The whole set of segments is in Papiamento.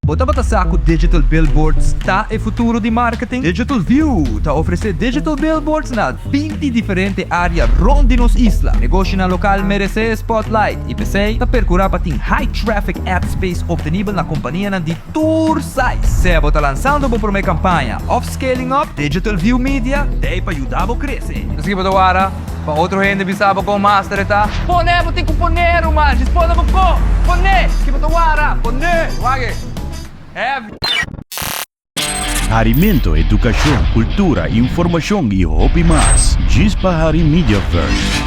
Bo tabata sa ku digital billboards ta e futuro di marketing? Digital View ta ofresé digital billboards na 20 diferente área rònt di nos isla. Negoshinan lokal meresé e spotlight i p'esei ta perkurá pa tin high traffic ad space optenibel na kompanianan di tur size. Sea bo ta lansando bo promé kampaña òf scaling up, Digital View Media t'ei pa yuda bo krese. Esaki bo ta wara pa otro hende bisa bo kon master e ta? Pone bo tin ku pone ruman, djis pone bo ko! Pone! Ki bo ta wara? Pone! Wak e heavy. Harimento, edukashon, kultura, informashon i hopi mas. Djis pa hari Mediaverse.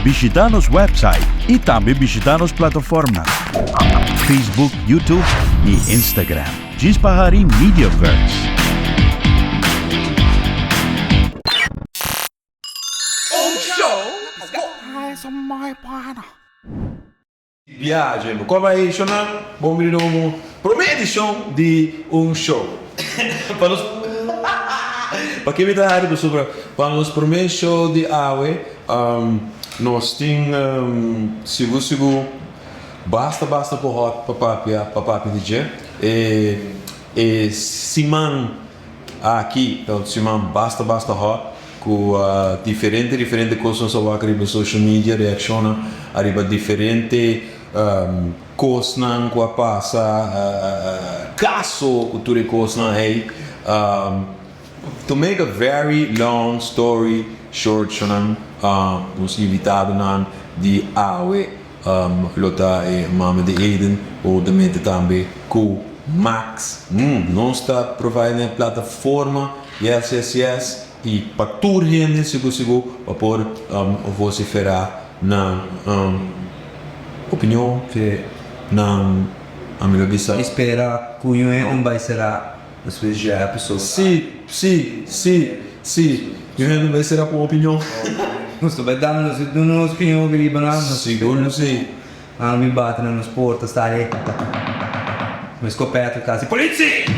Bishita nos website i tambe bishita nos plataformnan, Facebook, YouTube i Instagram. Djis pa hari Mediaverse. Viaje bo kòm a eshonan bon bini na un promé edishon di un show pa nos pa ke mi ta hari pasobra pa nos promé show di awe nos tin sigur sigur basta basta ku hòt pa papia pa papia di dje e e siman Aki ta un siman basta basta hot ku diferente diferente kos nos a wak riba social media, reakshonnan ariba diferente kosnan ku a pasa, kaso ku tur e kosnan ei. To make a very long story short shonnan nos invitadonan di awe Lo ta e mama di Aiden huntamente tambe ku Max. Nos ta provide nan e plataforma, yes yes yes, i pa tur hende sigur sigur pa por vociferá nan opinion, nan ami lo bisa. Mi spera ku yu un bai será despues dje episode. Sí, sí, sí, sí, yu hende bai será ku opinion. Nos ta bai dal nos duna nos opinion riba nan. Sigur ku sí. Nan bin bati na nos porta sta e ku eskopeta kasi Politie!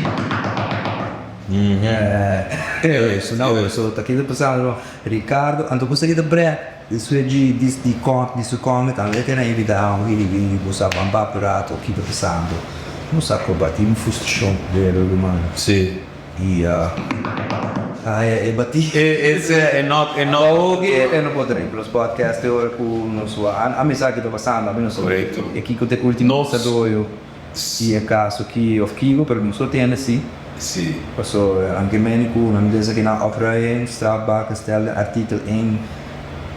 So ta keda pasando Ricardo anto ku esaki ta brek despues di di di su comment anto e tene invita amo bini bini bo sa ban papia rato ki ta pasando bo sa ku bati un frustracion bebe ruman. Si. I a e bati. E e e no e no. Awo ki e no por drink los podcast te ora ku nos wak a mi sa ki ta pasando ami no sa Korekto. e kiko ta e ultimo desaroyo di e kaso ki of kiko pero nos lo tende si. Si. Paso anke meni ku nan bisa ki nan opruiing strafbaar gestelde artikel een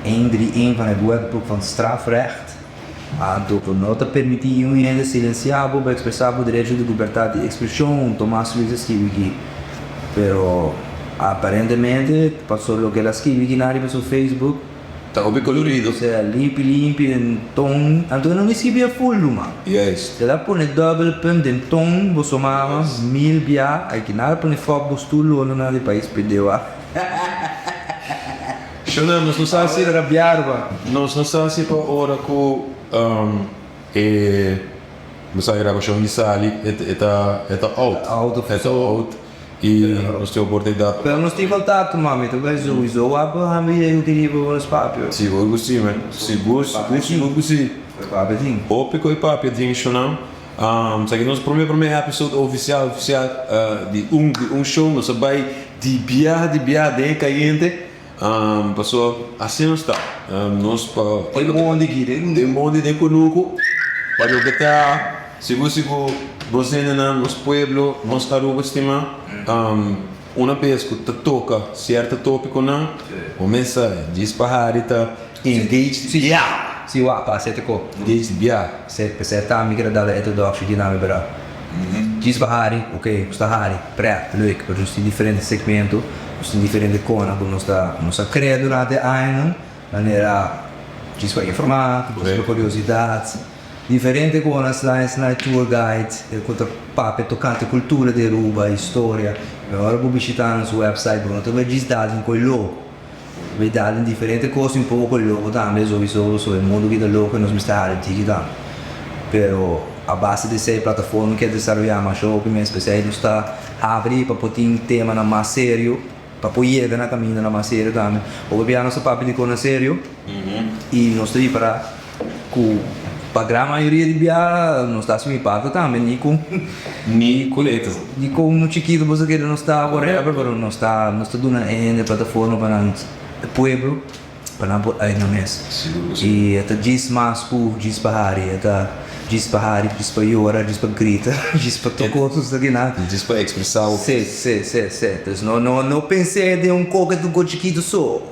een drie een van het Wetboek van Strafrecht. Anto ku no ta permití un hende silensiá bo pa ekspresá bo derecho di libertat di ekspreshon, Tomas Luis a skibi aki. Pero aparentemente pasó loke el a skibi aki nan riba su Facebook. Ta hopi kolorido. Osea limpi limpi den ton. Anto e no ni skibi a full ruman. Juist. El a pone dubbel punt den ton boso mama mil bia aki nan a pone fòk bo stoel lo nan di pais pendeho a. Shona, nos no sa si. Nos no sa si pa ora ku e bo sa e grabashon di sali e ta e ta out. E ta out i nos tin oportunidat. Pero nos tin kontakto mami ta bai souiso wak bo hami e utiliza bo nos papia. Sigur ku si man, sigur sigur sigur ku si. Papia tin. Hopi ku e papia tin shona. Esaki nos prome prome episode ofisial ofisial di un di un show nos a bai di biaha di biaha den e kayente. Paso asina nos ta, nos pa. Den mondi aki, den mondi den kunuku, pa loke ta sigur sigur nos hendenan, nos pueblo, nos Aruba stima, una bes ku ta toka sierto topikonan, bo mes sa djis pa hari ta engage di bia. Si wak pa sete ko. Engage di bia. Se p'esei ta mi kere dal e introduction di nami bra. Djis pa hari, ok, nos ta hari, pret, leuk, pero nos tin diferente segmento, nos tin diferente konan ku nos ta nos a krea durante e añanan, manera djis pa informá, djis pa kuriosidat, diferente konan, esnan esnan tour guide ku ta papia tokante kultura di Aruba, historia, ora bo bishita nos website bo no ta bai djis dal den koi loko. Bay dal den diferente cos un poco loco tambe sowiso so e mundo ki ta loco y nos mester hari tiki tambe pero a base di esey plataforma ke desaroya masha hopi mes p'esey nos ta habri pa por tin temanan mas serio pa por yega na camindanan mas serio tambe hopi bia nos ta papia di cosnan serio y nos ta ripara cu. Pa gran mayoria di bia nos ta hasi mi parto tambe ni ku Ni ku leto. Ni ku unu chikitu boso kere nos ta whatever pero nos ta nos ta duna e hende plataforma pa nan e pueblo pa nan por ay nan mes. Sigur ku si. I e ta djis mas ku djis pa hari e ta djis pa hari djis pa yora djis pa grita djis pa tur kos nos ta gina. Djis pa ekspresá bo. Si si si si dus no no no pens'é den un koke ku chikitu so.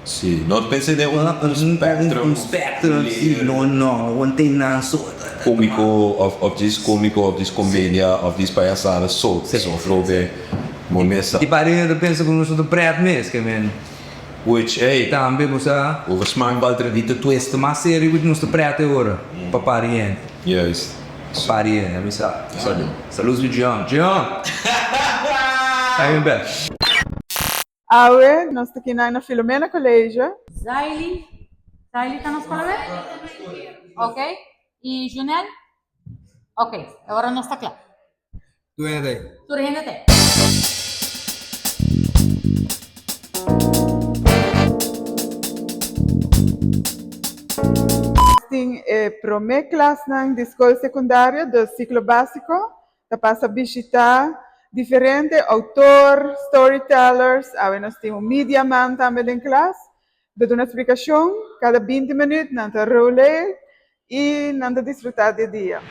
Si, no pensa den un spectrum. Un spectrum, si, no, no, no tin nan so. Comico of of djis comico of djis comedia of djis payasada so, so atrobe bo mesa. Di pari hende ta pensa cu nos no ta pret mes, ke men. Which, ey. Tambe bo sa. Over smaak bal tra di ta twist. Mas serio cu nos ta pret e ora, pa pari hende. Juist. Pa pari hende, mi sa. Saludos di John. John! Ay mi bek. Awe nos ta kinan na Filomena College. Zaily, Zaily ta na skola be? Ok, i Junel? Ok, e ora nos ta kla. Tur hende ta ei. Tur hende ta ei. Nos tin e promé klasnan di skol sekundario, dus siklo básiko, Ta pasa bishita diferente outor, storytellers, awe nos tin un media man tambe den klas, ta duna splikashon, kada binti minüt nan ta role i nan ta disfrutá di e dia.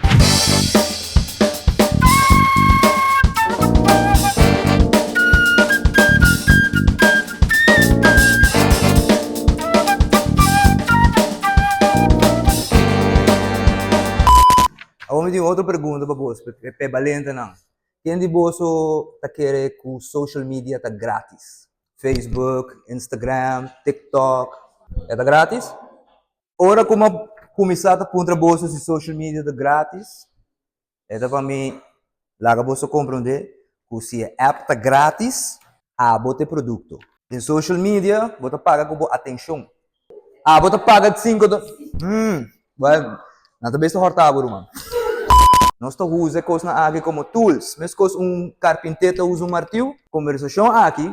Awor mi tin otro pregunta pa boso, pa e balentenan. Ken di boso ta kere ku social media ta gratis? Facebook, Instagram, TikTok, e ta gratis? Ora ku mi a kuminsá ta puntra boso si social media ta gratis, e ta pa mi laga boso komprondé ku si e app ta gratis, abo ta e produkto. Den social media bo ta paga ku bo atenshon. Abo ta paga cinco do hmm bueno nan ta bes ta horta abo ruman. Nos ta usa e kosnan aki komo tools meskos un karpinter ta usa un martiu. Kombersashon aki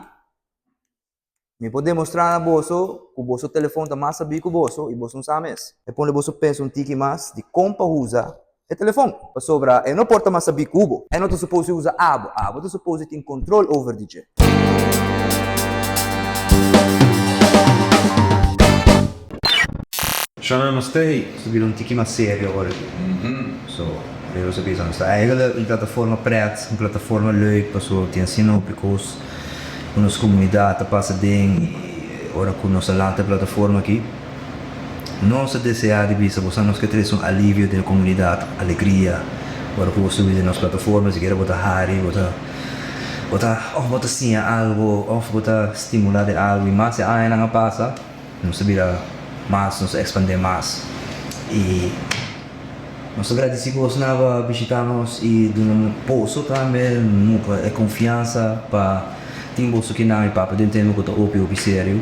mi por demostra na boso ku boso telefon ta mas sabí ku boso i boso no sa mes. E pone boso pensa un tiki mas di kon pa usa e telefon pasobra e no por ta mas sabí ku bo. E no ta supos di usa abo, abo ta supos di tin control over di dje. Shana nos ta hey. Nos ta bira un tiki mas serio awor aki. So, pero nos a bisa nos ta eigenlijk un plataforma pret, un plataforma leuk pasobra tin asina hopi kos ku nos komunidat ta pasa den i ora ku nos a lanta e plataforma aki Nos a deseá di bisa boso nos ke trese un alivio den e komunidat, alegria, ora ku bo subi den nos plataforma, sikiera bo ta hari, bo ta bo ta òf bo ta siña algu òf bo ta stimulá den algu i mas e añanan a pasa nos ta bira mas, nos ta ekspandé mas i nos ta gradisí bosonan pa bishitá nos i duna boso tambe e konfiansa pa Tin boso ki nan e papia den tema ku ta hopi hopi serio.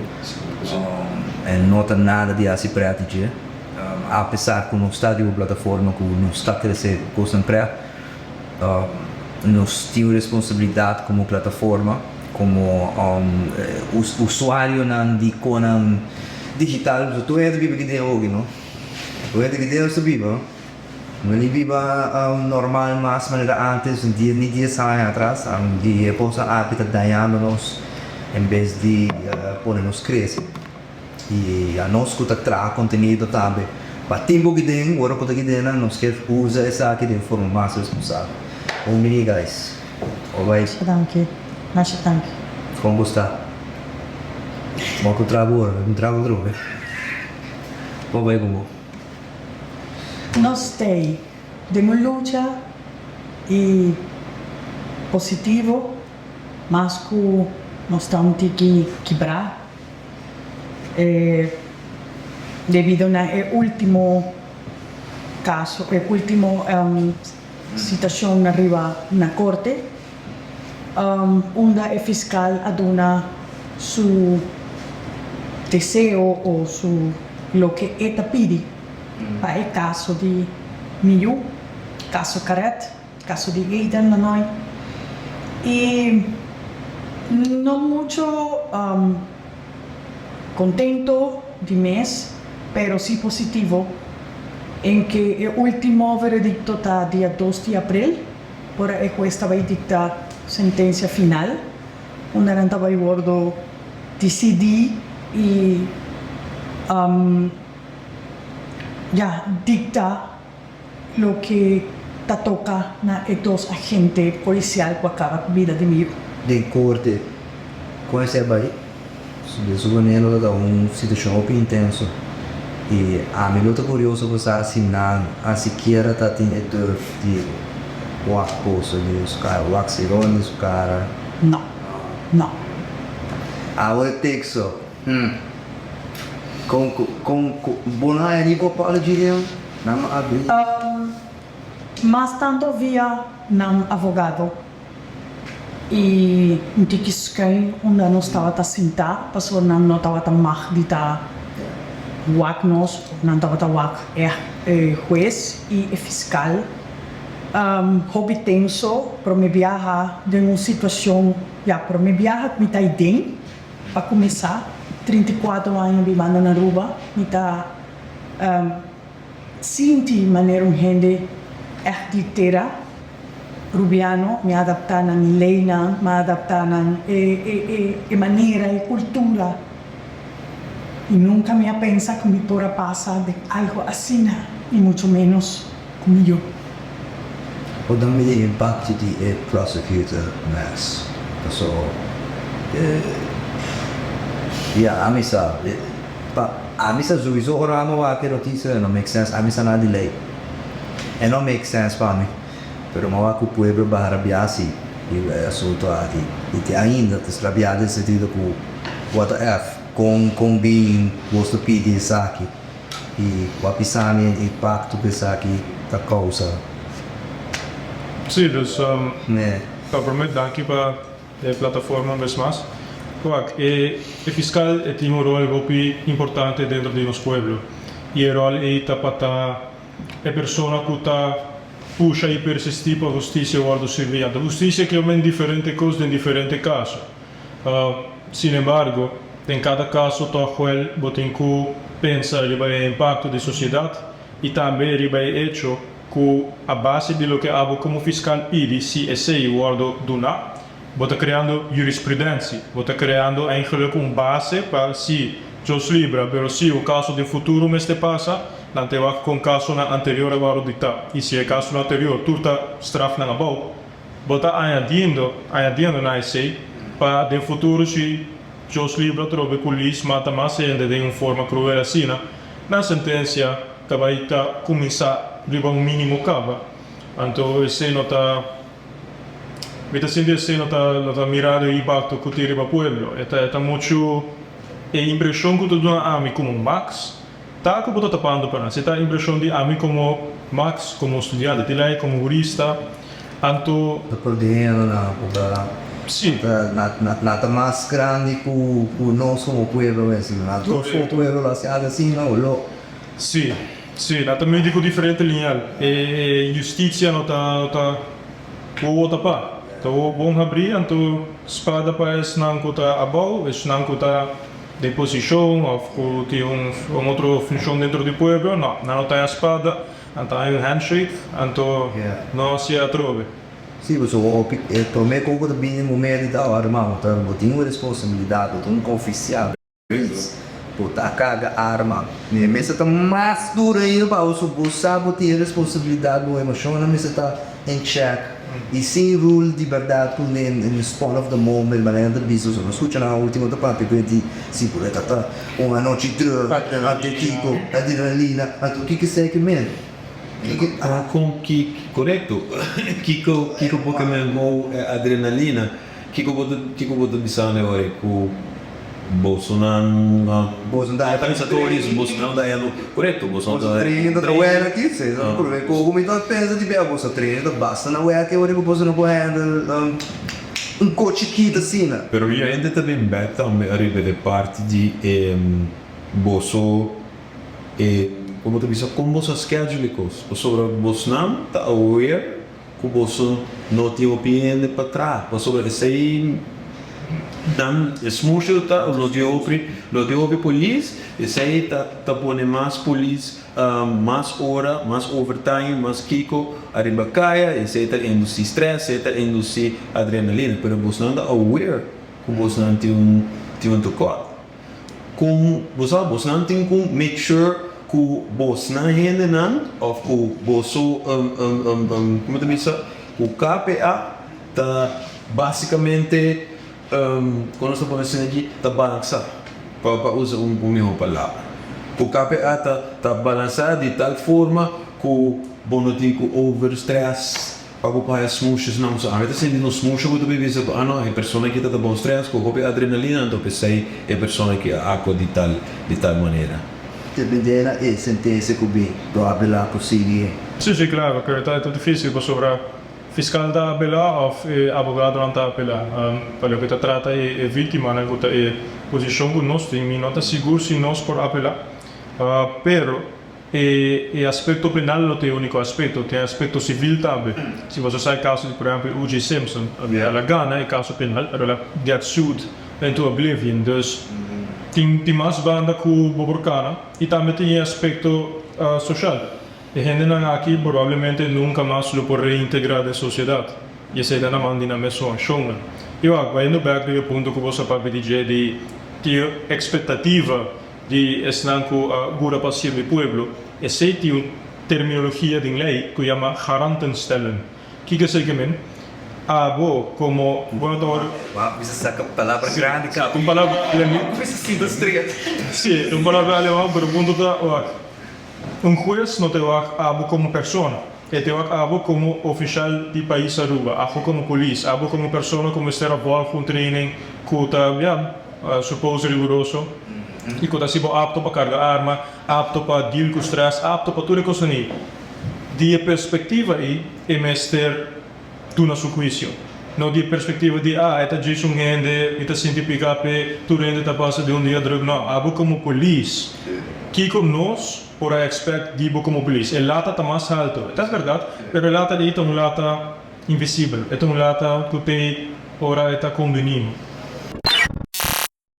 E no ta nada di hasi pret di dje. Apesar ku nos ta riba un plataforma ku nos ta krese kosnan pret, nos tin un responsabilidat komo plataforma, komo usuarionan di konan digital. Pasobra tur hende biba aki den ogi, no? Tur hende aki den nos ta biba. No ni biba normal mas manera antes, ni dies aña atras, di e kosnan aki ta dañando nos en bes di pone nos krese. I anos ku ta traha kontenido tambe pa tin bo kiden, ora ku ta kidennan nos ke usa esaki den forma mas responsabel. Bon bini guys. Bo bai. Masha danki, masha danki. Kon bo sta? Bo ku traha bo ora, mi traha otro ora. Bo bai ku bo. Nos t'ei den un lucha i positivo mas ku nos ta un tiki kibrá debido na e ultimo kaso, e ultimo sitashon ariba na korte unda e fiskal a duna su deseo o su loke e ta pidi pa e kaso di mi yu, kaso Karet, kaso di Aiden Lanoy. I no mucho contento di mes, pero si positivo. En ke e último veredikto ta dia 2 di aprel, ora e hues ta bai dikta sentensia final, unda nan ta bai wòrdu disidí i ya dikta loke ta toka na e dos agente polisial ku a kaba ku bida di mi yu. Den korte, kon esei a bai? Den su manera lo ta un situashon hopi intenso i ami lo ta kurioso pa sa si nan a sikiera ta tin e durf di wak kosa den su kara, wak siron den su kara. No, no. Awe teksto, hm. Kon kon bo no haya ni apology den nan no abri? Mas tanto via nan avogado. I un tiki skuin unda nos tabata sintá, pasobra nan no tabata mag di ta wak nos, nan tabata wak e hues i e fiskal. Hopi tenso, promé biaha den un situashon, ya, promé biaha ku mi ta aiden, pa kuminsá, 34 aña bibando na Aruba, mi ta sinti manera un hende ègt di tera. Rubiano, mi a adaptá nan leynan, mi a adaptá nan e manera, e kultura. I nunka mi a pensa ku mi por a pasa den algu asina, i muchu ménos ku mi yu. Bo ta mira e impakto di e prosecutor mes? Paso ya ami sa, pa ami sa souiso ora ami wak e notisia no make sense, ami sa na di ley. E no make sense pa mi, pero mi a wak ku pueblo baha rabia si riba e asunto aki y te ainda ta rabia den sentido ku what the F, kon kon bin bos ta pidi esaki y bo a bisa mi e impacto ku esaki ta causa. Sí, dus pa prome danki pa e plataforma un bes mas. Wak, e e fiscal e tin un rol hopi importante dentro di nos pueblo y e rol ey ta pa ta e persona cu ta pusha y persisti pa husticia wordo sirbi. Anto husticia ke omen diferente cos den diferente caso. Sin embargo, den cada caso toch wel bo tin cu pensa riba e impacto di sociedad y tambe riba e hecho cu a base di loke abo como fiscal pidi si esey wordo duna, bo ta creando jurisprudentie, bo ta creando eigenlijk un base pa si Dios libra, pero si un caso den futuro mester pasa, nan te wak con casonan anterior a wordo dicta y si e casonan anterior tur ta strafnan abou, bo ta añadiendo, añadiendo na esey pa den futuro si Dios libra atrobe cu Liz mata mas hende den un forma cruel asina, nan sentencia ta bay ta cuminsa riba un minimo caba. Anto esey no ta, mi ta sinti esey no ta, no ta mirado e impacto cu tin riba pueblo. E ta, e ta mucho, e impresion cu ta duna ami como Max ta cu bo ta tapando pa nan. Si ta impresion di ami como Max, como studiante di ley, como hurista, anto. Ta perdiendo nan cu ta. Si. Na, na, na ta mas grandi cu, cu nos como pueblo mes. Nos como pueblo lo haci algo asina o lo. Si, si, nan ta midi ku diferente liñal. E injustisia no ta no ta wowo tapá. Ta wowo bon habrí, anto spada pa esnan ku ta abou, esnan ku ta den posishon òf ku tin un un otro funshon dentro di pueblo, no, nan no ta haña spada, nan ta haña un handshake, anto no hasié atrobe. Si, pasobra hopi e promé kon ku ta bini den bo mente ta, ora ma bo ta bo tin un responsabilidat, bo ta un ofisial. Bo ta carga arma. Mi mester ta mas duro ainda pa bo, so bo sa bo tin e responsabilidad, bo emocionnan mester ta in check y sin rule di berdad cu den in the spot of the moment manera nan ta bisa so no scucha nan ultimo ta papia cu e di si por e ta ta un anochi druk anto kico adrenalina anto kico esey ke men Con con ki corecto kico kico por ke men cu adrenalina. Kiko bo ta kiko bo ta bisa ne ora ku bosonan Boso ta organisatorios bosonan ta hendo korekto boso ta train ta werk se ta prome koko mi ta pensa di bia boso train ta basta na werk e ora ku boso no por handle un ko chikito asina. Pero hende ta bin bek tambe ariba e parti di e boso e komo ta bisa kon boso a schedule e kos pasobra bosnan ta aware. Ku boso no tin hopi hende pa traha, pasobra esei Nan e smusho ta lo di hopi lo di hopi polis, esei ta ta pone mas polis mas ora, mas overtime, mas kiko ariba kaya, esei ta indusi stress, esei ta indusi adrenalina, pero bosnan ta aware ku bosnan tin un tin un tekort. Kon bo sa bosnan tin ku make sure ku bosnan hendenan of ku boso como ta bisa ku KPA ta basicamente kon nos ta pone asina aki ta balansa pa pa usa un miho palabra ku KPA ta ta balansa di tal forma ku bo no tin ku over stress. Pa bo paña smoesjes nan so ami ta sinti un smoesje ku ta bin bisa ku ah no e persona aki ta ta bon stress ku hopi adrenalina anto p'esei e persona aki a akua di tal di tal manera. Depende na e sentensia ku bin lo apelá por sigui. Sí, sí, claro, pero ta ta dificil pasobra fiscal ta apelá of e abogadonan ta apelá. Pa loke ta trata e e victimanan ku ta e posicion ku nos tin, mi no ta sigur si nos por apelá, pero E e aspecto penal no ta e unico aspecto, tin aspecto civil tambe. Si boso sa e caso di por ehempel O.J. Simpson, el a gana e caso penal pero el a get sued into oblivion. Dus tin tin mas banda cu bo por cana y tambe tin e aspecto social. E hendenan aki probablemente nunca mas lo por reintegra den sociedad y esey ta na man di nan mesun accionnan. Y wak, bayendo bek riba e punto cu boso a papia di dje di tin expectativa Di esnan ku a gura pa sirbi pueblo, esei tin un terminologia den lei ku yama garantenstellen. Kiko esei ke men? Abo komo bo no ta wòrdu. Wou, bisa saka palabra grandi kaba. Un palabra aleman. Bisa sinta stret. Si, un palabra aleman, pero punto ta wak, un hues no ta wak abo komo persona, e ta wak abo komo ofishal di pais Aruba, abo komo polis, abo komo persona ku mester a vòlg un training ku ta, ya, Suppose riguroso y cu ta haci bo apto pa carga arma, apto pa deal cu stress, apto pa tur e cosnan ey. Di e perspectiva ey e mester duna su huicio. No di e perspectiva di ah e ta djis un hende, mi ta sinti pica p'e, tur hende ta pasa di un dia druk. No, abo como polis, kico nos por a expect di bo como polis? E lata ta mas halto, e ta berdad, pero e lata ey ta un lata Invisibel, e ta un lata ku t'ei ora e ta kombiní.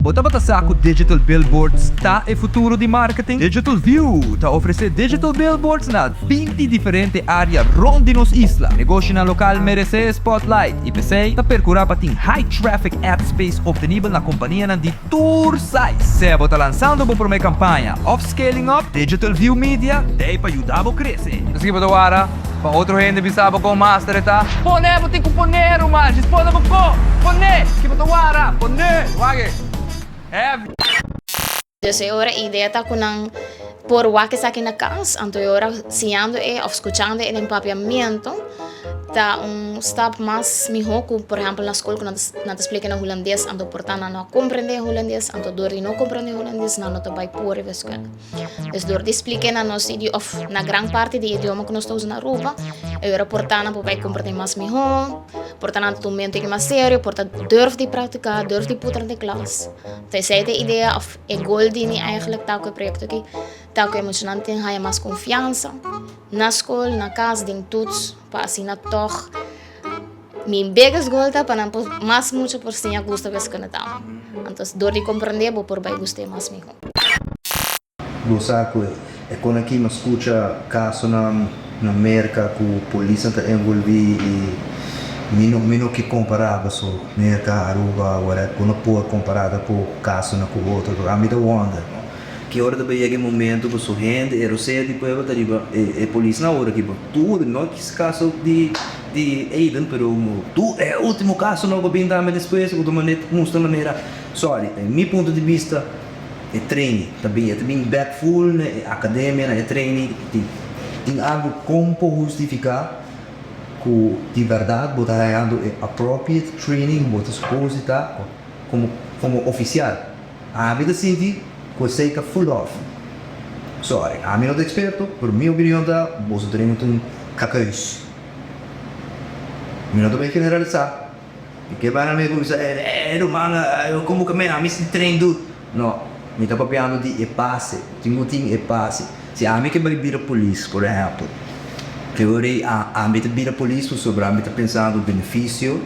Bo tabata sa ku digital billboards ta e futuro di marketing? Digital View ta ofresé digital billboards na 20 diferente área rònt di nos isla. Negoshinan lokal meresé e spotlight i p'esei ta perkurá pa tin high traffic ad space optenibel na kompanianan di tur size. Sea bo ta lansando bo promé kampaña òf scaling up, Digital View Media t'ei pa yuda bo krese. Esaki bo ta wara? Pa otro hende bisa bo kon master e ta. Pone bo tin ku pone ruman djis pone bo ko pone ki bo ta wara pone wak e heavy. Dus e ora e idea ta ku nan por wak esaki na kas, anto e ora siñando e òf skuchando e den papiamentu ta un stap mas mihó ku por ehèmpel na skol ku nan ta splika na hulandes anto por ta nan no a komprendé hulandes anto dor di no komprendé hulandes nan no ta bai por riba e skol. Dus door di spliké na nos idi of na gran parti di idioma ku nos ta usa na Aruba, e ora por ta nan por bai komprendé mas mihó, por ta nan ta tuma un tiki mas serio, por ta durf di praktiká, durf di putra den klas. Ta esei ta e idea of e gol di mi eigenlijk ta ku e proyekto aki, ta ku e muchanan tin haña mas konfiansa na skol, na kas, den toets, pa asina tòg mi biggest goal ta pa nan por mas mucha por siña gusta wiskunde tambe. Anto dor di komprendé bo por bai gust'é mas mihó. Bo sa ku e kon aki mi a skucha kasonan na Merka ku polisnan ta envolví i mi no mi no ke kompará paso Merka, Aruba, whatever, bo no por kompará tampoko kasonan ku otro pero ami ta wonder no ki ora ta bai yega e momento ku su hende e rosea di pueblo ta riba e polisnan ora ki bo tur no kis kaso di di Aiden pero tur e ultimo kasonan ku a bin tambe despues ku ta manera mustra manera sorry den mi punto di bista. E training ta bin, e ta bin bek full na e academia, na e training. Tin, tin algo con por hustifica cu di berdad bo ta hayando e appropriate training bo ta suppose di ta como, como oficial. Ami ta sinti cu esey ta full off. Sorry, ami no ta experto, pero mi opinion ta boso training ta un kakeus. Mi no ta bay generalisa. Mi ke bai na mi ku bisa eh ruman komo ku mi si train duru. No, mi ta papiando di e base, tin ku tin e base. Si ami ke bai bira polis por ehèmpel, ke ora ei ami ta bira polis pasobra ami ta pensando benefisio.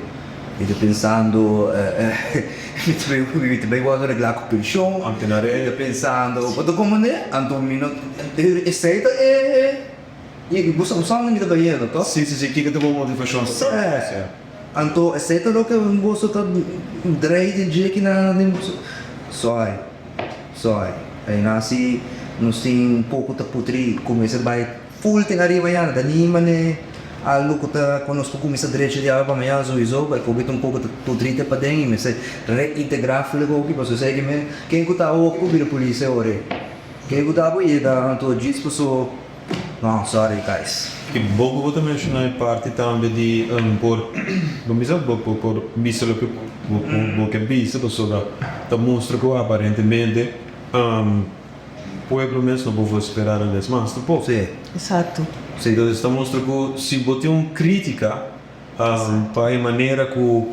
Mi ta pensando mi ta bay mi ta bay wòrdu reglá ku penshon. Mi ta pensando bo ta komprendé? Anto mi no esei ta e e bo sa bo sa unda mi ta bayendo to? Si si si kiko ta bo motivashon pa Sí anto esei ta loke boso ta drei den dje kinan den boso sorry sorry ayina si nos tin poko ta putri kuminsá bai Full tin ariba ya, no ta ni mane algo cu ta cu nos por cuminsa drecha di awe pa mañana sowiso, pa e koki ta un poco ta pudrite paden y mester reintegra full e koki pasobra esey ke men ken cu ta awor cu bira polis e ora ey? Ken cu ta por yega anto djis paso no sorry guys. E bon cu bo ta menciona e parti tambe di por bo bisa bo por bisa loke bo ke bisa pasobra ta mustra cu aparentemente. Pueblo mes no por vociferá nan mes mas tampoco. Sí. Exacto. Sí. Entonces ta mustra cu si bo tin un critica pa e manera cu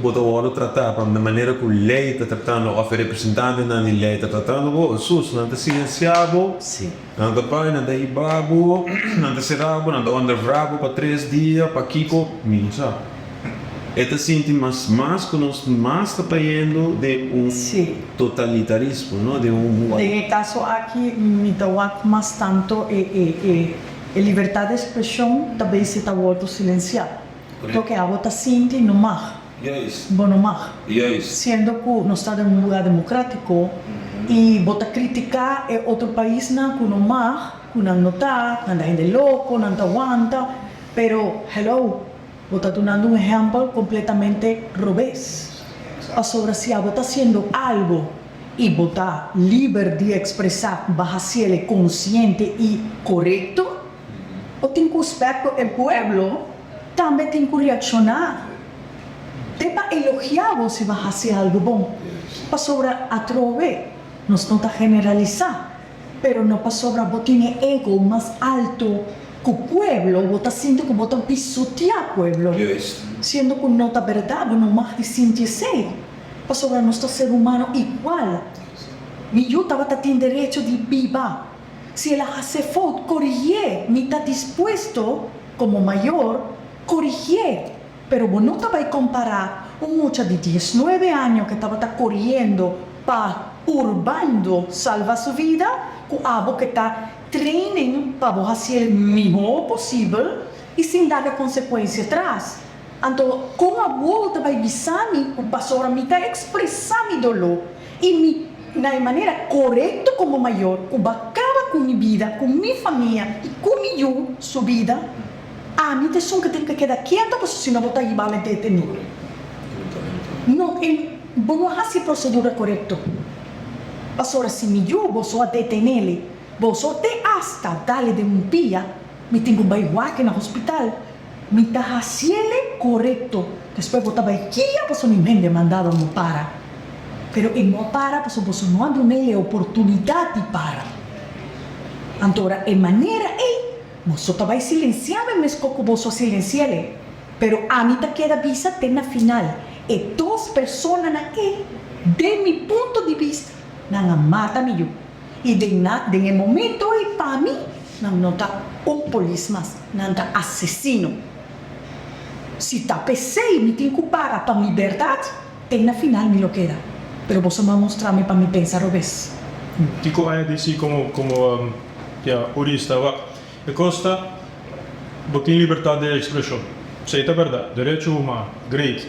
bo ta wordo trata, pa e manera cu ley ta tratando of e representantenan di ley ta tratando bo, sus, nan ta silencia bo, Sí. nan ta bay, nan ta hiba bo, nan ta cera bo, nan ta ondervra bo pa tres dia, pakico? Mi no sa. E ta sinti mas mas ku nos mas ta payendo den un totalitarismo, no? Den un. Den e kaso aki mi ta wak mas tanto e e e e libertad di ekspreshon ta bay si ta wordo silensiá. Loke abo ta sinti no mag. Bo no mag. Siendo ku nos ta den un lugar demokratiko i bo ta kritiká e otro paisnan ku no mag, ku nan no ta, nan ta hende loko, nan ta wanta, pero hello. Bo ta dunando un ehèmpel kompletamente robes. Pasobra si abo ta hasiendo algo i bo ta liber di ekspresá ku bo a hasiel konsiente i korekto, bo tin ku spèk ku e pueblo tambe tin ku reakshoná. Te pa elogiá bo si bo a hasi algo bon. Pasobra atrobe nos no ta generalisá. Pero no pasobra bo tin e ego mas alto ku pueblo, bo ta sinti ku bo ta pisoteá pueblo. Siendo ku no ta bèrdat, bo no mag di sinti esei, pasobra nos ta ser humano igual. Mi yu tabata tin derecho di biba. Si el a hasi fout, korigié. Mi ta dispuesto, komo mayor, korigié. Pero bo no ta bai kompará un mucha di diesnuebe año ke tabata koriendo pa purbando salva su vida ku abo ke ta training pa bo hasiel mihó posibel i sin laga konsekuensia tras. Anto kon abo ta bai bisa mi ku pasobra mi ta ekspresá mi doló i mi na e manera korekto komo mayor ku bo a kaba ku mi bida, ku mi famia i ku mi yu su bida? Ami ta esun ku tin ku keda kieto pasobra si no bo ta hiba mi deteni. No, e bo no a hasi e prosedura korekto. Pasobra si mi yu boso a detenele, boso te asta dale den un pia, mi tin ku bai wak na hospital. Mi ta hasiele korekto. Despues bo ta bai kia pasobra niun hende a manda bo no para. Pero e no a para pasobra boso no a dunele e oportunidat di para. Anto ora e manera ei Boso ta bai silensiá mi meskos ku boso a silensi'é, pero ami ta keda bisa te na final, e dos personanan ei, den mi punto di bista, nan a mata mi yu. I den na den e momento ei pa mi, nan no ta un polis mas, nan ta asesino. Si ta p'esei mi tin ku para pa mi bèrdat, te na final mi lo keda. Pero boso no a mustra mi pa mi pensa robes. Kiko a disi komo komo Ya, hurista, wak, e kos ta, bo tin libertat di ekspreshon. Esei ta bèrdat, derecho humano, great.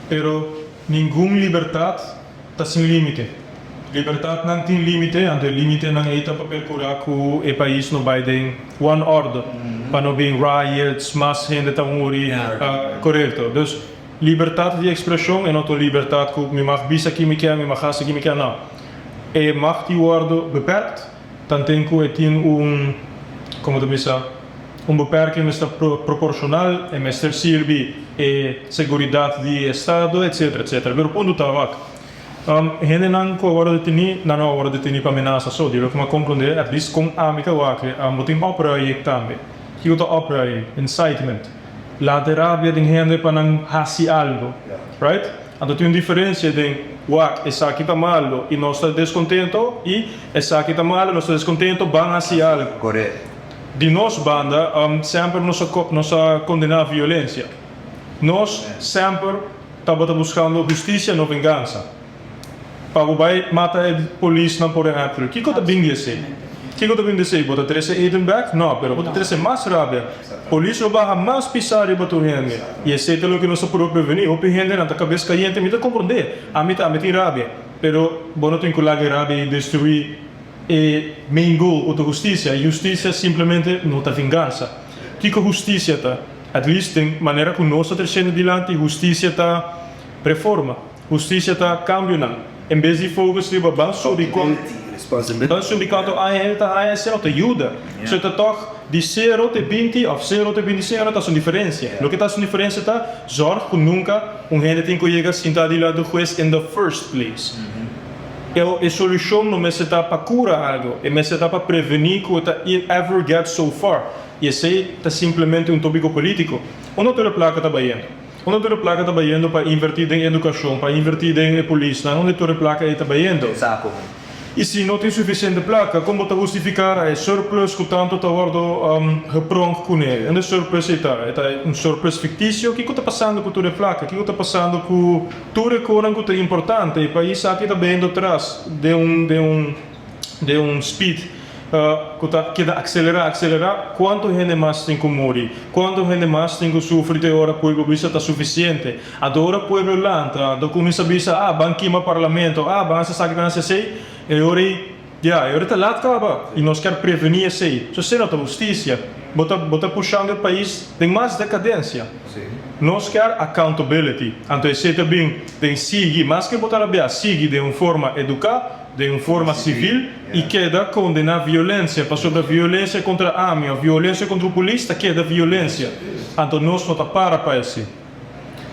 Pero ningun libertat ta sin límite. Libertatnan tin límite, anto e límitenan ei ta pa perkurá ku e pais no bai den wanorde, pa no bin riots, mas hende ta muri, korekto. Dus, libertat di ekspreshon e no ta un libertat ku mi mag bisa ki mi ke, mi mag hasi ki mi ke, no. E mag di wòrdu beperkt. Tanten ku e tin un, komo ta bisa, un beperking mester proporshonal, e mester sirbi e seguridat di e estado, etsetera, etsetera. Pero punto ta, wak, hendenan ku a wòrdu detení, nan no a wòrdu detení pa menasa so, di loke mi a komprondé, at least kon ami ta wak, bo tin opruiing tambe. Kiko ta opruiing? Incitement. Lanta e rabia den hende pa nan hasi algo, right? Anto tin un diferencia den wak esaki ta malo y nos ta descontento y esaki ta malo nos ta descontento ban haci algo. Correcto. Di nos banda semper nos a nos a condena violencia. Nos semper tabata buskando hustisia, no vengansa. Pa bo bai mata e polisnan por ehèmpel, kiko ta bin di esei? Kiko ta bin di esei? Bo ta trese eden bèk? No, pero bo ta trese mas rabia. Polis lo baha mas pisá riba tur hende. I esei ta loke nos ta purba prevení. Hopi hendenan ta kabes kayente, mi ta komprondé. Ami tambe tin rabia. Pero bo no tin ku laga e rabia ei destruí e main goal ku ta hustisia. I hustisia simplemente no ta vengansa. Kiko hustisia ta? At least den manera ku nos ta tresiendo dilanti, hustisia ta reforma. Hustisia ta kambionan. En bes di focus riba ban subi kon ban subi kanto aña hende ta haña esei no ta yuda. So ta tòg di sero te 20 òf sero te 25 no ta haci un diferensia. Loke ta haci un diferensia ta zòrg ku nunka un hende tin ku yega sinta dilanti di hues in the first place. E solushon no mester ta pa kura algo, e mester ta pa prevení ku e ta ever get so far. I esei ta simplemente un tópiko polítiko. Unda tur e plaka ta bayendo? Unda tur e plaka ta bayendo pa invertí den edukashon, pa invertí den e polisnan? Unda tur e plaka ei ta bayendo? I si no tin sufisiente plaka, kon bo ta hustifiká e surplus ku tantu ta wòrdu gepronk kuné? Unda e surplus ei ta? E ta un surplus fiktisio? Kiko ta pasando ku tur e plaka? Kiko ta pasando ku tur e konan ku ta importante? E pais aki ta bayendo tras den un den un den un speed ku ta keda akselerá, akselerá. Kuantu hende mas tin ku muri? Kuantu hende mas tin ku sufri te ora pueblo bisa ta sufisiente? Anto ora pueblo lanta, anto kuminsá bisa, ah, ban kima parlamento, ah, ban hasi esaki, ban hasi esei, e ora ei, ya, e ora ei ta lat kaba. I nos kier prevení esei. So esei no ta hustisia. Bo ta, bo ta pushando e pais den mas dekadensia. Nos kier accountability. Anto esei ta bin den sigui, maske bo ta rabiá, sigui den un forma eduká, Den un forma civil y keda condena violencia, pasobra violencia contra ami of violencia contra un polis ta keda violencia, anto nos no ta para pa esi.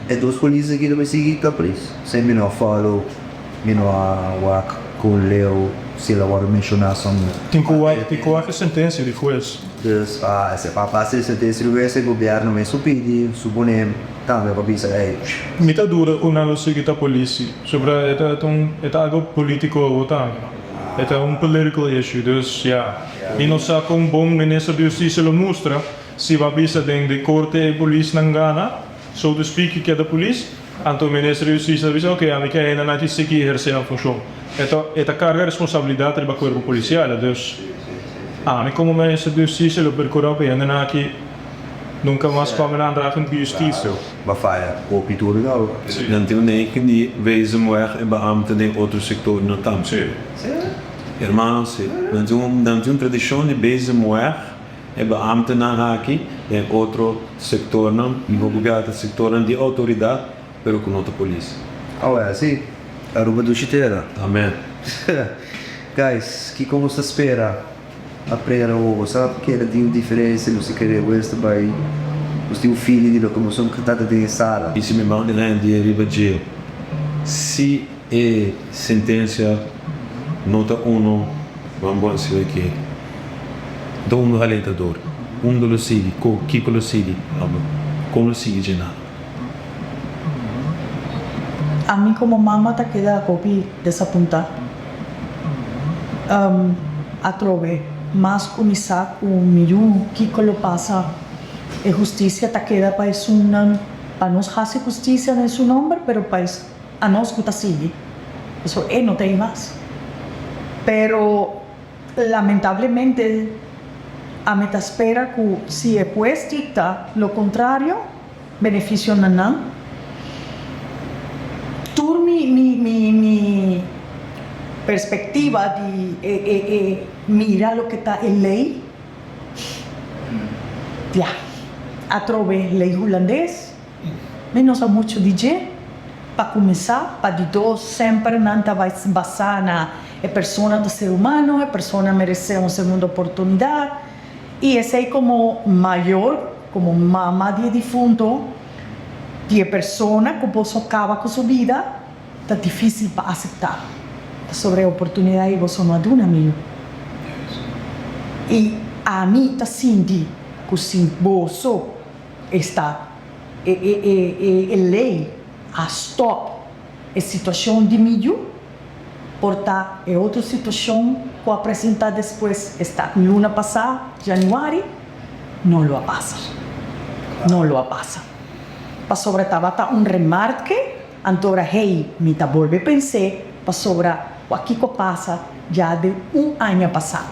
E dos polis aki ta bay sigui ta polis. Sin mi no a follow, mi no a wak con leu si el a wordo menciona son. Tin cu wak, tin cu wak e sentencia di huez. Dus a base di sentencia di huez e gobierno mes su pidi, supone. Tambe pa bisa ey. Mi ta duda cu nan lo sigui ta polici. Sobra e ta un e ta algo politico awo tambe. E ta un political issue dus ya. Mi no sa con bon minister di husticia lo mustra si ba bisa den di corte e polisnan gana so to speak y keda polis anto minister di husticia ta bisa ok ami ke hende nan aki sigui eherce nan funcion. E ta e ta carga responsabilidad riba cuerpo policial dus ami como minister di husticia lo percura pa e hendenan aki Nunca mas pa mi nan raken di justicia. Ba faya hopi tur gau. Nan tin un neken di bezemweg e beambten den otro sectornan tambe. Sí. Hermano, sí. Nan tin un, nan tin un tradicion di bezemweg e beambtennan aki den otro sectornan, y hopi bia ta sectornan di autoridad, pero cu no ta polis. Oh ja, sí. Aruba dushi tera. Amen. Guys, kico nos ta spera? A prera obo sa keda tin un diferencia nos ta kere wes ta bay nos tin un feeling di loke nos ta ta den e sala. I si mi man di nan di riba dje, si e sentencia no ta uno, ban bon sibi ke ta uno alentador. Unda lo sigui? Kiko lo sigui? Kon lo sigui dje nan? Ami komo mama ta keda hopi desapuntá. Atrobe mas ku mi sa ku mi yu kiko lo pasa, e hustisia ta keda pa esunnan, pa nos hasi hustisia den su nomber, pero pa anos ku ta sigui, pasobra e no ta ei mas. Pero lamentablemente ami ta spera ku si e hues dikta lo kontrario, Beneficio na nan. Tur mi mi mi mi perspectiva di e e e mira loke ta e ley, ya, atrobe ley hulandes, mi no sa mucho di dje, pa cuminsa, pa di dos semper nan ta bay basa na e persona ta ser humano, e persona merece un segundo oportunidad, y esey como mayor. Komo mama di e difunto, di e persona ku boso kaba ku su bida, ta difísil pa aseptá, pasobra e oportunidat ei boso no a duna mi yu. I ami ta sinti ku si boso esta e e e e lei a stòp e situashon di mi yu, por ta e otro situashon ku a presentá despues esta luna pasá, januari, no lo a pasa. No lo a pasa. Pasobra tabata un remarke, anto ora hey, mi ta bolbe pens'é, pasobra wak kiko pasa ya den un aña pasá.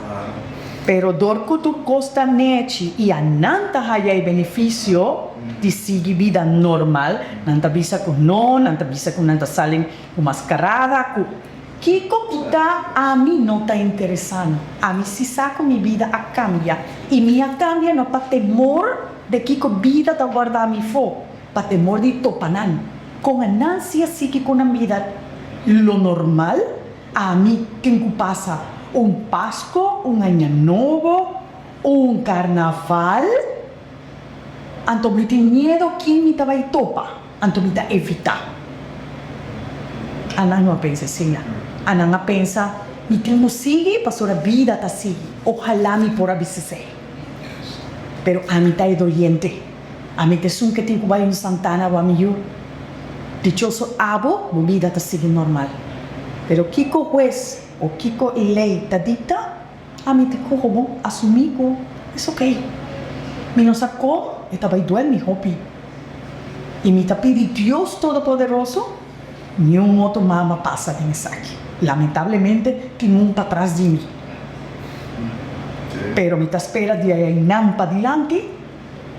Pero dor ku tur kos ta nechi i a nan ta haya e benefisio di sigui bida normal, nan ta bisa ku no, nan ta bisa ku nan ta sali ku maskarada, ku kiko ku ta, ami no ta interesá no. Ami si sa ku mi bida a kambia i mi a kambia no pa temor de kiko bida ta warda mi fo, pa temor di topa nan. Kon a nan si a sigui ku nan bida lo normal, ami tin ku pasa un Pasko, un Aña Nobo, un Karnaval, anto mi tin miedo kin mi ta bai topa, anto mi ta evitá. A nan no a pensa asina. A nan a pensa, mi tin ku sigui pasobra bida ta sigui. Ohalá mi por a bisa esei. Pero ami ta e doliente. Ami ta esun ke tin ku bai un santana wak mi yu. Dichoso abo, bo bida ta sigui normal. Pero kiko hues o kiko e lei ta dikta, ami ta koho bo asumí ku es okey. Mi no sa kon e ta bai duel mi hopi. I mi ta pidi Dios Todopoderoso niun otro mama pasa den esaki. Lamentablemente tin un patras di mi. Pero mi ta spera di aynan padilanti.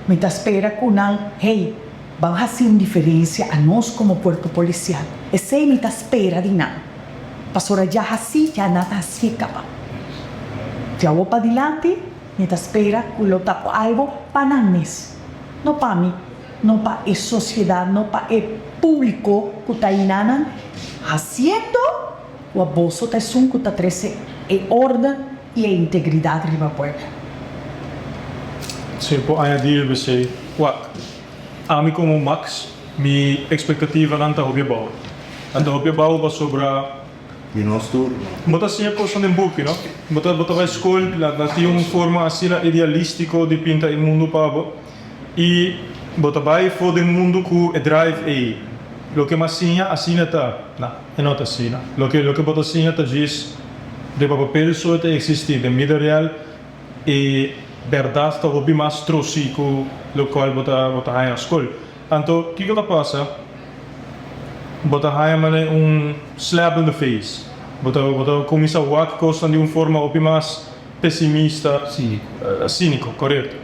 Mi ta spera ku nan, hey, ban hasi un diferensia anos komo kuerpo polisial. Esei mi ta spera di nan. Pasobra ya hasi, ya nan a hasié kaba. Di awor padilanti, mi ta spera ku lo ta ku algu pa nan mes. No pa mi, no pa e sosiedat, no pa e públiko ku ta einanan hasiendo ku aboso ta esun ku ta trese e órden i e integridat riba pueblo. Si por añadi riba esei, wak, ami komo Max, mi ekspektativanan ta hopi abou. Nan ta hopi abou pasobra. Di nos tur. Bo ta siña kosnan den buki, no? Bo ta bo ta bai skol, nan tin un forma asina idealístiko di pinta e mundu pa bo. I bo ta bai for den mundu ku e drive ei. Loke m'a siña asina ta. Na, e no ta asina. Loke loke bo ta siña ta djis riba papel so e ta eksistí. Den bida real e bèrdat ta hopi mas trosí ku lokual bo ta bo ta haña na skol. Anto kiko ta pasa? Bo ta haña manera un slap in the face. Bo ta bo ta kuminsá wak kosnan di un forma hopi mas pesimista. Cínico. Cínico, correcto.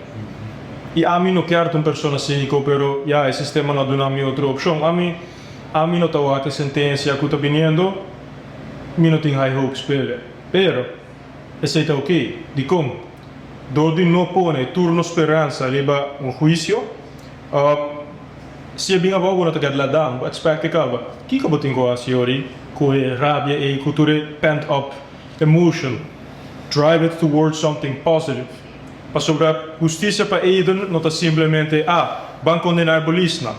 Y ami no kier ta un persona cínico, pero ya e sistema no a duna mi otro opcion. Ami, ami no ta wak e sentencia cu ta biniendo, mi no tin high hopes p'e. Pero, esey ta ok. Dicon? Door di no pone tur nos speransa riba un huicio, si e bin abao bo no ta get let down, bo expect e caba. Kico bo tin cu haci ori cu e rabia ey, cu tur e pent up emotion? Drive it towards something positive. Pasobra hustisia pa Eden no ta simplemente, ah, ban kondená e polisnan.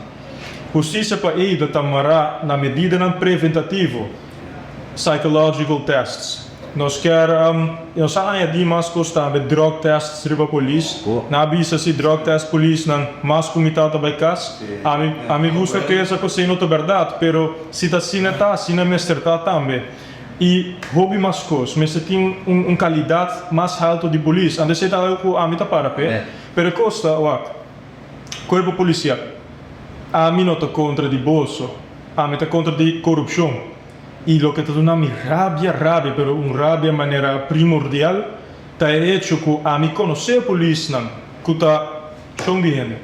Hustisia pa Eden ta mará na medidanan preventativo, psychological tests. Nos kier, nos a añadí mas kos tambe, drug tests riba polis. Nan a bisa si drug test polisnan mas ku mitad ta bai kas. Ami, ami gusta pensa ku esei no ta bèrdat, pero si ta asina ta, asina mester ta tambe. I hopi mas kos. Mester tin un kalidat mas haltu di polis. Anto esei ta algu ku ami ta para p'e. Pero e kos ta, wak, kuerpo polisial, ami no ta kontra di boso. Ami ta kontra di korupshon. I loke ta duna mi rabia, rabia, pero un rabia manera primordial, ta e echo ku ami konosé polisnan ku ta shon di hende.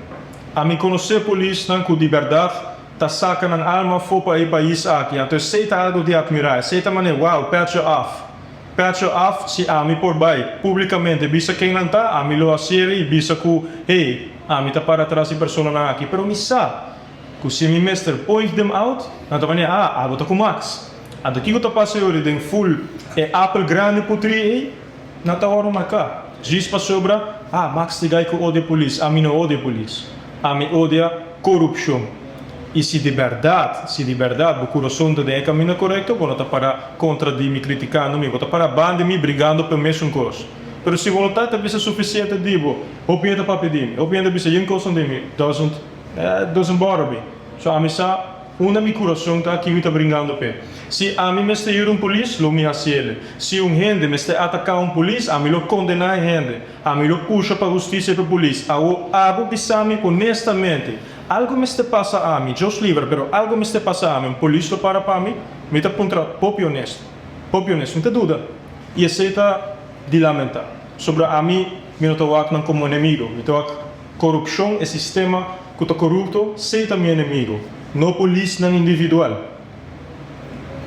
Ami konosé polisnan ku di bèrdat ta saka nan alma afó pa e pais aki. Anto esei ta algu di atmirá. Esei ta manera, wow, petje af. Petje af, si ami por bai públikamente bisa ken nan ta, ami lo hasiel i bisa ku, hey, ami ta para tras di personanan aki. Pero mi sa ku si mi mester point them out, nan ta manera, ah, abo ta ku Max. Anto kiko ta pasa yori den ful e apel grandi putrí ei? Nan ta wòrdu marká. Djis pasobra, ah, Max ta gai ku odia polis. Ami no odia polis. Ami odia korupshon. I si di bèrdat, si di bèrdat bo kurason ta den e kaminda korekto, bo no ta para kontra di mi kritikando mi, bo ta para banda di mi brigando pa e mesun kos. Pero si bo no ta, ta bisa sufisiente di bo. Hopi hende ta papia di mi. Hopi hende ta bisa yen kosnan di mi. Doesn't, doesn't bother me. So ami sa unda mi kurason ta, ki mi ta bringando p'e. Si ami mester yuda un polis, lo mi hasiel. Si un hende mester ataká un polis, ami lo kondená e hende. Ami lo pusha pa hustisia pa polis. Awo abo bisa mi honestamente, Algo mester pasa ami, Dios libra, pero algo mester pasa ami, un polis lo para pa mi? Mi ta puntra hopi honesto, hopi honesto, mi ta duda. Y esey ta di lamenta. Sobra ami, mi no ta wak nan como enemigo, mi ta wak corupcion, e sistema cu ta corupto, sey ta mi enemigo, no polisnan individual.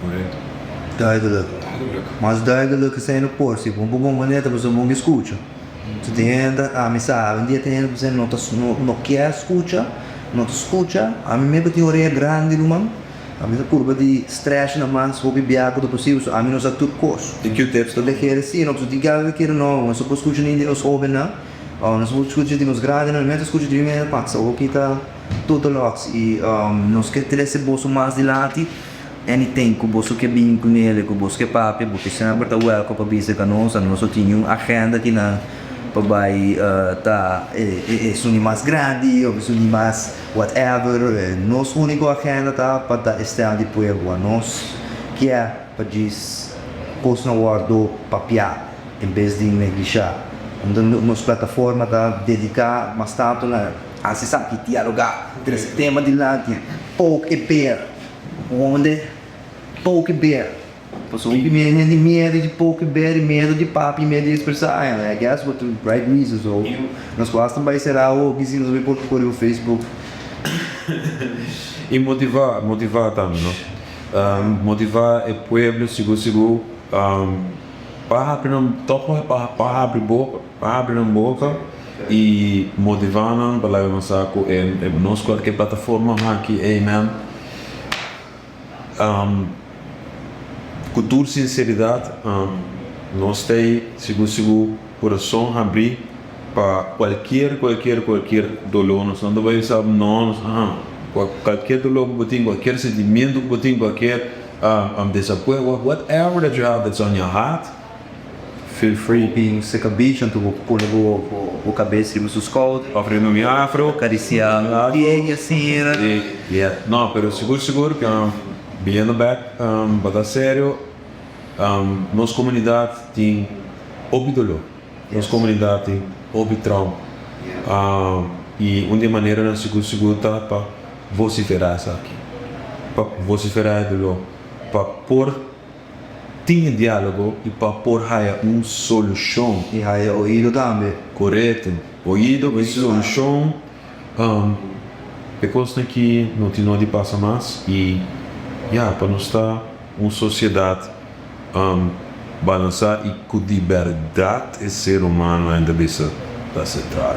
Correcto. Duidelijk. Mas duidelijk esei no por. Si bo bon manera ta pasobra bo bon skucha. Si tin hende, ami sa, awendia tin hende pasobra no ta no kier skucha, no ta skucha. Ami mes bo tin orea grandi ruman. Ami ta purba di stretch na mas hopi bia ku ta posibel, so ami no sa tur kos. Tin Q-tips Ta kere si, no pasobra tin kada ta kere no, nos no por skucha ni di nos hobennan, òf nos no por skucha di nos grandinan, nos ta skucha di un hende pasa. Oki ta. Totolox y nos ke trece boso mas dilanti anything cu boso ke bin cu nele cu boso ke papia bo ke semper ta welcome pa bisa cu nos nos no tin niun agenda kinan pa bay ta esun di mas grandi of esun di mas whatever nos unico agenda ta pa ta e stem di pueblo nos kier pa djis cosnan wordo papia en bes di neglisha nos plataforma ta dedica mas tanto na. Hasi esaki, dialogá, trese tema dilanti, poke e ber. Wonde poke ber. Pasobra hopi miedu hende miedu di poke ber i miedu di papia i miedu di ekspresá. And I guess with the right reasons so nos por hasta bai será hopi si nos bai por kore riba Facebook. I motivá, motivá tambe no. Motivá e pueblo sigur sigur pa habri nan tòg pa habri boka, pa habri nan boka. I motivá nan pa laga nos sa ku e nos kualke plataforma aki amen ku tur sinseridat nos ta ei sigur sigur kurason habrí pa kualkier kualkier kualkier doló nos no ta bai bisa no nos kualkier doló ku bo tin kualkier sentimiento ku bo tin kualkier desakuerdo whatever that you have that's on your heart. Feel free. Bin seka beach anto bo pone bo bo kabes riba su skouder. Of riba mi afro. Karisiá un pie asina. Yeah. No, pero sigur sigur biniendo bek pa ta serio, nos komunidat tin hopi doló. Nos komunidat tin hopi trauma. I un di e maneranan sigur sigur ta pa vosiferá esaki. Pa vosiferá e doló. Pa por. Tin e dialogo y pa por haya un solucion. Y haya oido tambe. Corecto. Oido y solucion. E cosnan aki no tin no di pasa mas y ya pa nos ta un sociedad balansa y cu di berdad e ser humano hende bisa ta central.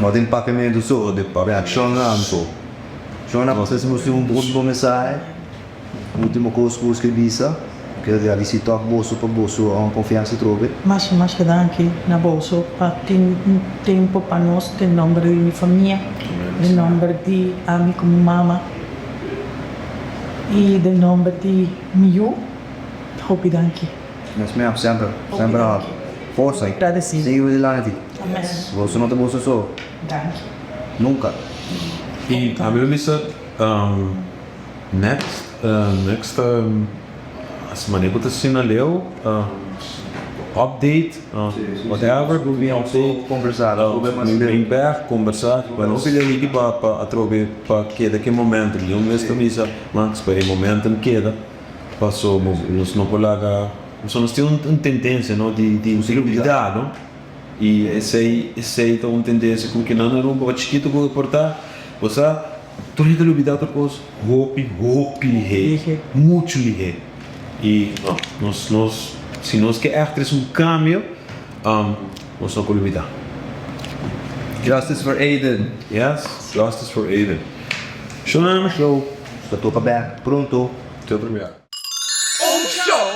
No den papiamento so, reaccion so. Shona, no sé si nos tin un ultimo mensahe. Ultimo kos ku skirbi bisa, Quiero gradisi tòg boso pa boso konfiansa atrobe. Masha masha danki na boso pa tin un tempo pa nos den nomber di mi famia, den nomber di ami komo mama i den nomber di mi yu. Hopi danki. Nos mep semper, semper a forsa i sigui dilanti. Boso no ta boso so. Danki. Nunka. I ami lo bisa. Next next manera ku ta asina leu update whatever ku bin update bin bek kombersá pa no pidi aliki pa pa atrobe pa keda ke momentum di un bes ta bisa Max pa e momentum keda paso nos no por laga pasobra nos tin un tendensia no di di lubida no i esei esei ta un tendensia ku kinan na Aruba chikitu ku por ta bo sa. Tur hende lubida otro kos hopi hopi lihé, muchu lihé. I no, nos nos si nos ke ègt trese un kambio, nos no por lubida. Justice for Aiden. Yes, justice for Aiden. Shownan. Show. Ta topa bek pronto. Te otro biaha. Un show.